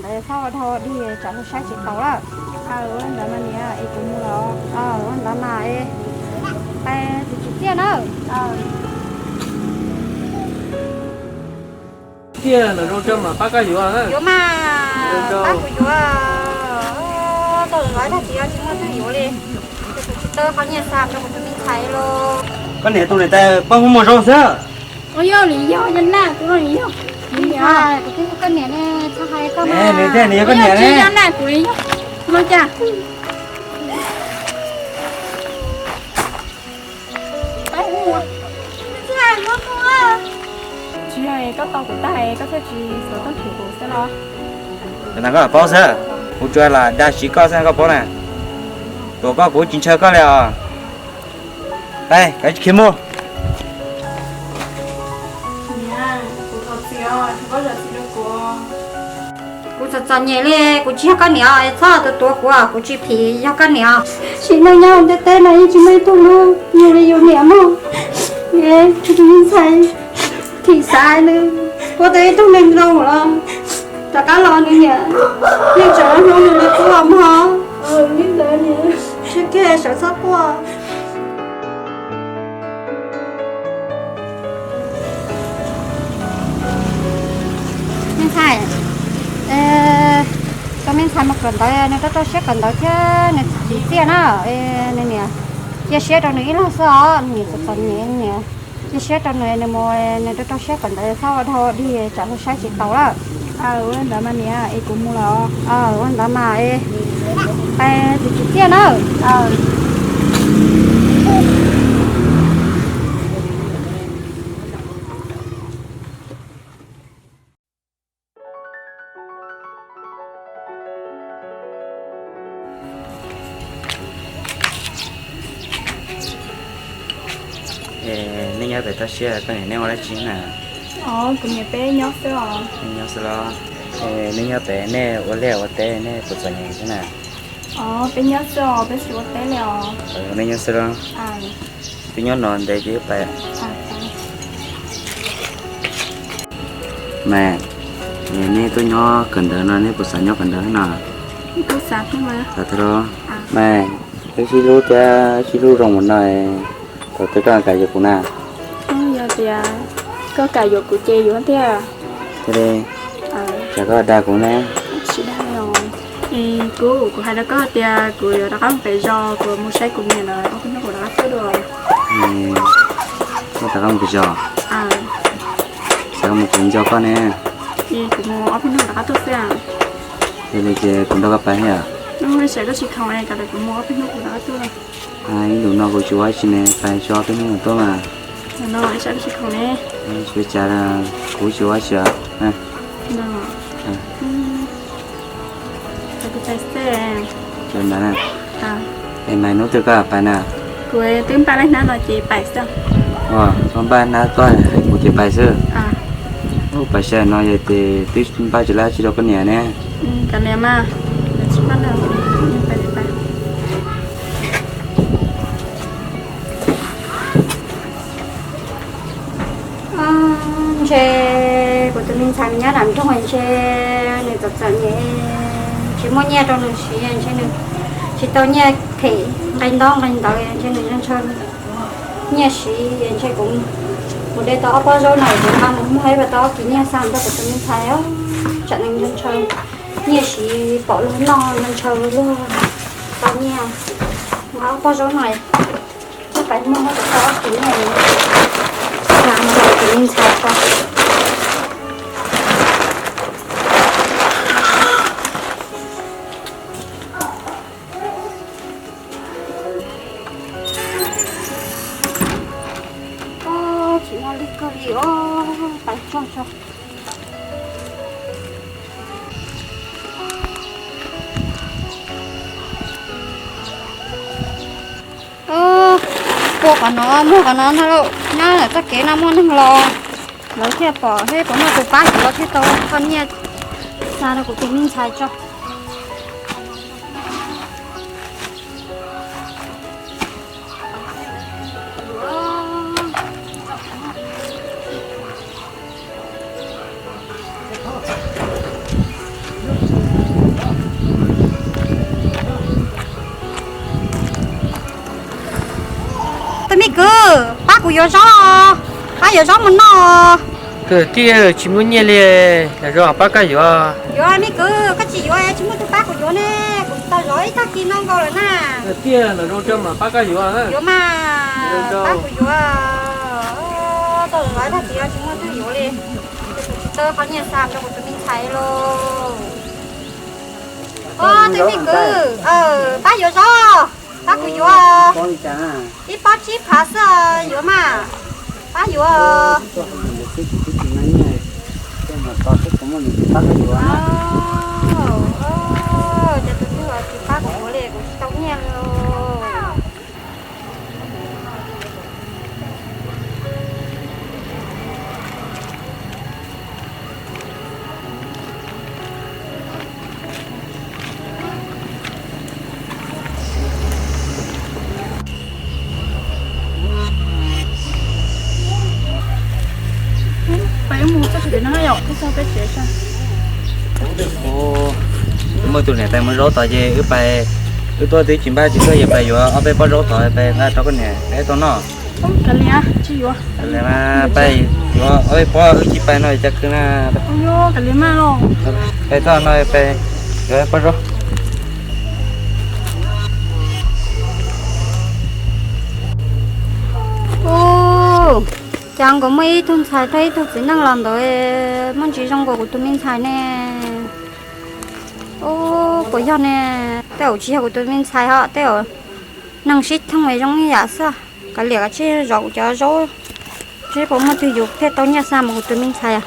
Txhob ua dhau dig tsam luag saib tsis taus lawm. Ua ntawd mas niam, es kuv mus lawm. Ua ntawd mas, es, txiv txiaj na. Tiag, lawv zoo tso mas pab koj yuav. Yuav mas, pab kuv yuav. Tau lawv tag tsis, tsis muaj leej twg yuav li. Kuv tsis tau qhov nyiaj xa rau kuv tus me ntxhais los. Koj niam tus niam tais poj muaj zoo xwb. Ua yog li yog, yog naj kuv li yog. Kuv twb yog koj niam ne, txhob hais koj mas. Nws thiaj nws yog koj niam ne. Yog naj kuv li yog. Los cas. Tsis yog koj tau kuv tag koj thiaj tsis xav tuaj thwm kuv xwb los? Koj paub xwb, kuv tsuas lam dag siv koj xwb koj paub na. Tuam koj kuv tsis ntshaw koj li os. Kav tsis khiav mus. Kuv txom txom nyem li, kuv tsis yog koj niam, txhob tuav tuav kuv, kuv tsis phim yog koj niam. Sim neej nyob ntiaj teb no yeej tsis muaj ib tug hlub yus li yus niam mog. Kuv tus me ntxhais, thim xav nws puab tau ib tug neeg zoo los rov qab los nws niam yeej tseem hlub nws li qub mog. Tsis kiag sawv txhob quaj. Me ntxhais, tus me ntxhais mus kawm ntawv nws rau rau siab kawm ntawv thiab nws txiv txiaj na, nws niam cia siab rau nws ib leeg xwb os, nws niam txom txom nyem, nws niam cia siab rau nws, nws mus, nws rau rau siab kawm ntawv, txhob ua dhau dig tsam luag saib tsis taus lawm. Ua ntawd mas niam, es kuv mus lawm. Ua ntawd mas, es, txiv txiaj na. Nej nyob pem toj siab, koj niam nej ua dab tsi na? Kuv niam peb nyob xwb os. Nej nyob xwb los? Nej nyob pem nej ua liaj ua teb nej puas txom nyem thiab na? Peb nyob xwb os, peb tsis ua teb li os. Nej nyob xwb los? Twb nyob no ntev ces wb pais. Mas, nej tuaj nyob kawm ntawv no nej puas xav nyob kawm ntawv thiab no? Xav thiab los. Mas, wb sib hlub thiab sib hlub zoo mus no, thaum twg koj kam yuav kuv na? Yog tias koj kam yuav kuv ces yuav thiab. Thiaj li, cas koj dag kuv ne? Tsis dag os. Kuv, kuv hais rau koj tias kuv yuav rov qab mus pem zos, kuv mus saib kuv niam lawm, ob peb hnub kuv rov qab tuaj dua. Koj rov qab mus pem zos? Xav mus kuv nco koj ne. Kuv mus ob peb hnub rov qab tuaj xwb. Yog li ces kuv nrog koj pais thiab. Tsam koj tsis khoom, kuv mus ob peb hnub kuv rov qab tuaj. Ib ntus no kuv tsis ua dab tsi ne, pais tso ob peb hnub kuv tuaj mas. Tsis ua cas, kuv tsis ua dab tsi. Sawv daws na. Es mas hnub twg koj pais na? Kuv twb npaj lab hnab no ces pais xwb. Koj npaj hnab koj hais kuv ces pais xwb. Ub, pais sij hawm no yog ces twb npaj tsis lab tsi rau koj niam ne. Ntshe kuv tus me ntxhais nyob nram nroog ntshe nws txom txom nyem, tsis muaj nyiaj rau nws siv, ntshe nws tsis tau nyiaj them nqe ntaub nqe ntawv, ntshe nws ntshaw nyiaj siv, ntshe kuv mus de tau ob pob zaub no kuv nqa mus muag ib puas tau ob kis nyiaj xa rau kuv tus me ntxhais. Tsam nws ntshaw nyiaj siv pom luag noj, ntshaw luag tau nyiaj, nqa ob pob zaub no. Pais muag tau ob kis nyiaj, xa mus rau kuv tus me ntxhais tso. Tsis muaj leej twg li os, pais tso tso. Puag qhov no, muag qhov no no lauj, nyob ntawm txoj kev no muaj neeg los, lawv thiaj pom thiab puas muaj tus pab yuav thiab tau koj nyiaj xa rau kuv tus me ntxhais tso. Yuav zaub, pab yuav zaub mus noj. Kwv tij, tsis muaj nyiaj li, los zaub pab koj yuav. Yuav me kwv, koj tsis yuav tsis muaj tus pab kuv yuav ne, kuv tau zov ib tag kis no nkaus lawm na. Kwv tij, los zaub coj mas pab koj yuav. Yuav mas, pab kuv yuav. Tau zov ib tag kis tsis muaj twg yuav li. Tsis tau qhov nyiaj xa rau kuv tus me ntxhais lauj. Tus me kwv, pab yuav zaub, pab kuv yuav. Ib pob tsib phav xwb, yuav mas, pab yuav. Ces tus twg tsis pab kuv yuav li, kuv tsis tau nyiaj li. Muaj tus niam tais muab zaub tod ces wb pais, wb tuaj twb tsis npaj tsis tuaj, yog pais yuav ob peb pob zaub tod pais nqa rau koj niam peb tau noj. Pais yuav ob peb pob, wb tsis pais no cas khw na. Pais txog no pais yuav pob zaub. Cas nkaus muaj ib tug ntxhais thiab ib tug txiv neej los ntawd, muaj ntsis zoo nkaus kuv tus me ntxhais ne. Ub, puas yog ne? Tej zaum tsis yog kuv tus me ntxhais ho, tej zaum neeg sib thooj zoo ib yam xwb. Kav liam, kav tsij zov kuv cov zaub, seb puas muaj twg yuav thiaj tau nyiaj xa mus kuv tus me ntxhais.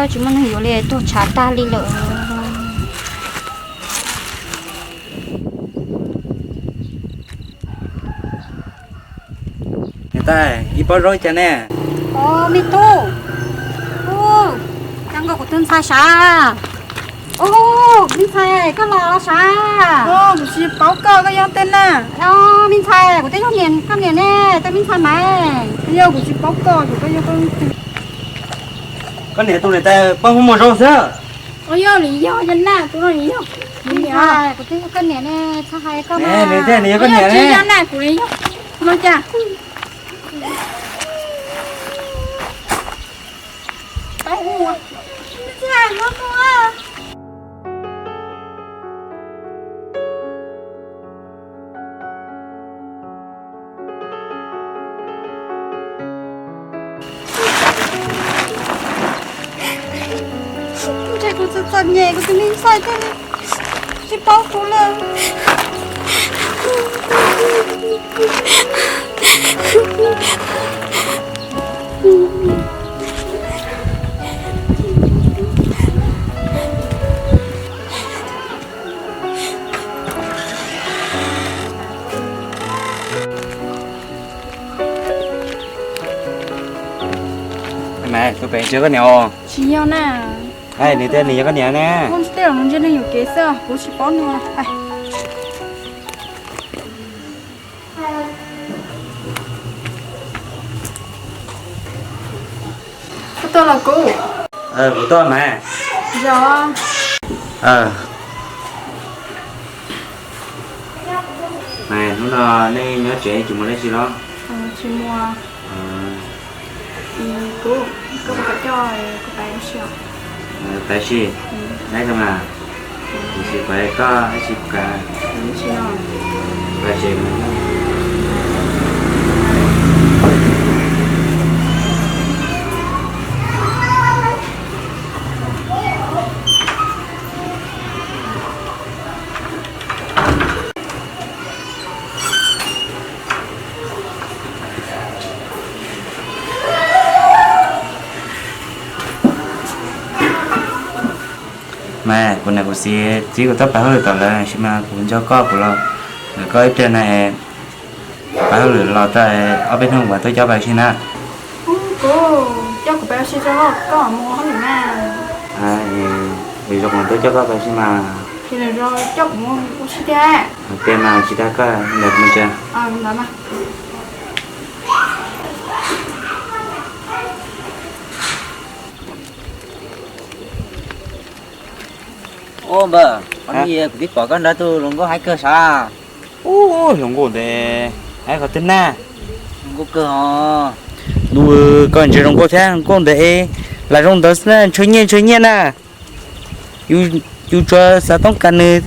Tsis muaj neeg yuav li, tuag tshav tag li lawm. Niam tais, ib pob zaub cas ne? Ub, me tub, ub, cas nkaus kuv tus ntxhais sav. Ub, me ntxhais, koj los los sav. Kuv tsis paub koj, koj yog tej na? Me ntxhais, kuv twb yog niam, koj niam ne, tus me ntxhais mas. Yog kuv tsis paub koj, kuv koj yog koj. Koj niam tus niam tais poj hu muag zaub xwb. Yog li yog, yog na, tus no li yog. Me ntxhais, kuv twb yog koj niam ne, txhob hais koj mas. Nws thiaj nws yog koj niam ne. Yog na, kuv li yog. No cas? Ntshe kuv txom txom nyem kuv tus me ntxhais thiaj li tsis paub kuv lawm. Tus pem tsis yog koj niam os? Tsis yog na. Nws tias nws yog koj niam ne. Tej zaum nws ntsia neeg yuam kev xwb, kuv tsis paub nws. Koj tuaj los kuv? Kuv tuaj mas. Yog. Hnub no nej nyob tsev tsis mus dab tsi los? Tsis mus. Kuv, koj puas kam coj kuv pais ua si? Pais si. Nyob zoo na. Kuv tsis pais, koj tsis kam? Pais tsev. Mas kuv niam kuv txiv txib kuv tuaj pab hauj lwm tom lawv, tab sis mas kuv nco koj, kuv los ntawm koj ib pliag na, pab hauj lwm los tau ob peb hnub kuv mam tuaj coj pais ua si na. Kuv, coj kuv pais ua si tso, koj mus ua hauj lwm na. Zoo kuv mam tuaj coj koj pais ua si mas. Ces lwm zaus coj kuv mus ua si tiag. Tiag mas, tsis dag koj, ntawd mus tsev. Ub npawg, qhov no kuv twb pom koj nrog tus hluas nkauj haib kawg sav. Ub, hluas nkauj ntev. Qhov twg na? Ntuj, koj ntsia zoo nkauj thiab, nkauj ntawd es lam zoo ntawd xwb na, ntshaw nyiaj ntshaw nyiaj na. Yus tsuas xav toob kas nws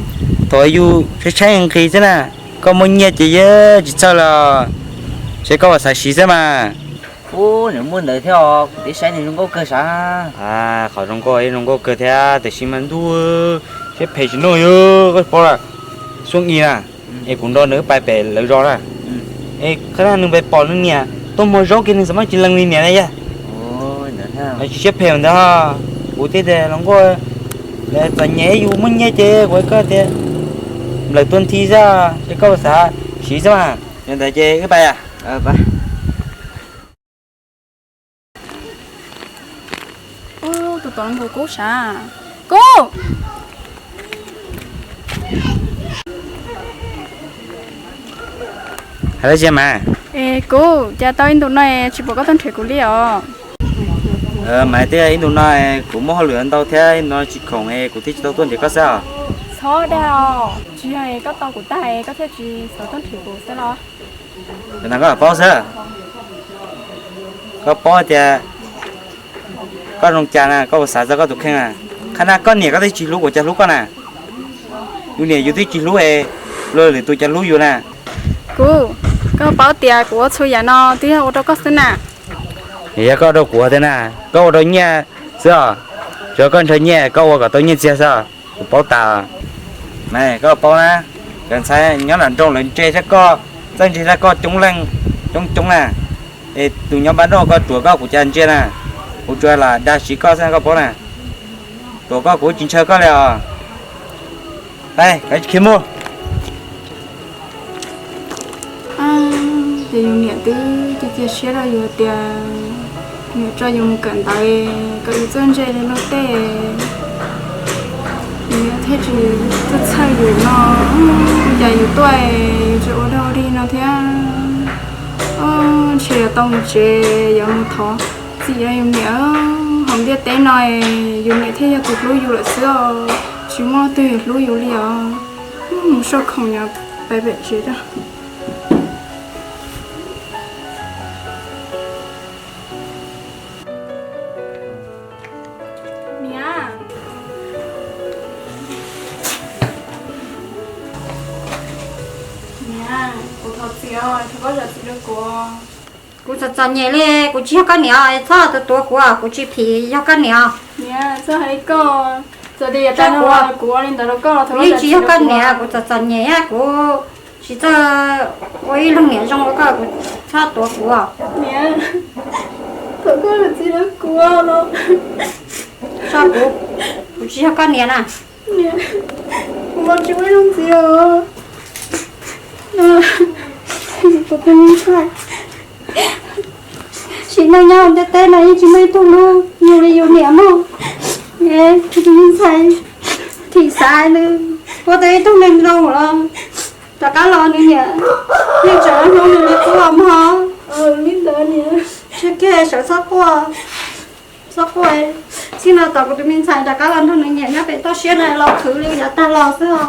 thaum yus tshaib tshaib nqhis xwb na. Koj muaj nyiaj ces yeej tsis txhawj los, seb koj puas xav siv xwb mas. Ub, nws muaj ntawd thiab os, kuv twb saib nws zoo nkauj kawg sav. Qhov zoo nkauj zoo nkauj kawg thiab tiam sis mas ntuj, siab phem tsis noj yog koj paub lawm. Xuab i na, es kuv nrog nws pais pem lawv zos na. Es qhov no nws pais pom nws niam tuaj muag zaub kiag nws txawm muab tsis lees li niam na yog. Tsis siab phem ntawd, kuv thiaj tias los nkauj, txom nyem yus muaj nyiaj ces kuv koj tias nplawm tua nthi xwb, ces koj xav siv xwb mas. Yog ntawd ces wb pais. Tus tom nkaus Kub sav. Kub! Hais dab tsi mas? Es Kub, cas tau ib ntus no tsis pom koj tuaj nrhiav kuv li os? Mas twb ib ntus no kuv muaj hauj lwm ntau thiab no tsis khoom es kuv thiaj tsis tau tuaj nrhiav koj xwb os. Txhob dag os, tsis yog koj tau kuv tag koj thiaj tsis xav tuaj nrhiav kuv xwb los? Koj paub xwb, koj paub tias koj zoo cas na, koj puas xav txog koj tus kheej na? Qhov no koj niam koj twb tsis hlub kuv cas hlub koj na? Yus niam yus twb tsis hlub es luag lwm tus cas hlub yus na? Kuv, koj paub tias kuv ua txhua yam no twb yog ua rau koj xwb na. Yog koj ua rau kuv tiag na, koj ua rau nyiaj xwb os. Tsuas koj ntshaw nyiaj koj ua kom tau nyiaj txiag xwb os, kuv paub tas. Koj paub na, cov ntxhais nyob nram nroog lawv ntse thiab koj, txawj ntse thiab koj coob leej coob coob na. Es tus nyob npab nrauj koj ruam koj kuv cas ntsia na, kuv tsuas lam dag siv koj xwb koj paub na. Ruam koj kuv tsis ntshaw koj li os. Kav tsis khiav mus. Ces yus niam twb cia cia siab rau yus tias nws tso yus mus kawm ntawv kom yus txawj ntse li luag tej, yus thiaj tsis txawj txhawj yus no. Cas yus tuaj yus tsis ua dog dig no thiab. Ntshe yuav tau mus tsev yuav mus thov txim rau yus niam. Hauv ntiaj teb no yus niam thiaj yog tus hlub yus lawm xwb os, tsis muaj leej twg yuav hlub yus li os. Mus soj khoom yuav pais pem tsev rau. Niam, niam, kuv thov txim os, thov koj zam txim rau kuv. Kuv txom txom nyem li, kuv tsis yog koj niam, txhob tuav tuav kuv, kuv tsis phim yog koj niam. Niam, txhob hais li koj, txawm tias yog kuv, kuv ua li ntawd rau koj los kuv yeej tsis yog koj niam, kuv txom txom nyem, kuv tsis txawj ua ib leeg niam zoo li koj, kuv txhob tuav kuv. Niam, thov koj zam txim rau kuv los. Tso kuv, kuv tsis yog koj niam na. Niam, kuv los tsis muaj ib zaug ntxiv os. Kuv tus me ntxhais, sim neej nyob ntiaj teb no yeej tsis muaj ib tug hlub yus li yus niam mog. Kuv tus me ntxhais, thim xav nws ua tau ib tug neeg zoo los rov qab los nws niam yeej tseem hlub nws li qub mog. Li ntawd niam, tsis kiag sawv txhob quaj, txhob quaj. Txij no tom kuv tus me ntxhais rov qab los nrog nws niam nyob pem toj siab no los khwv li yav tag los xwb os.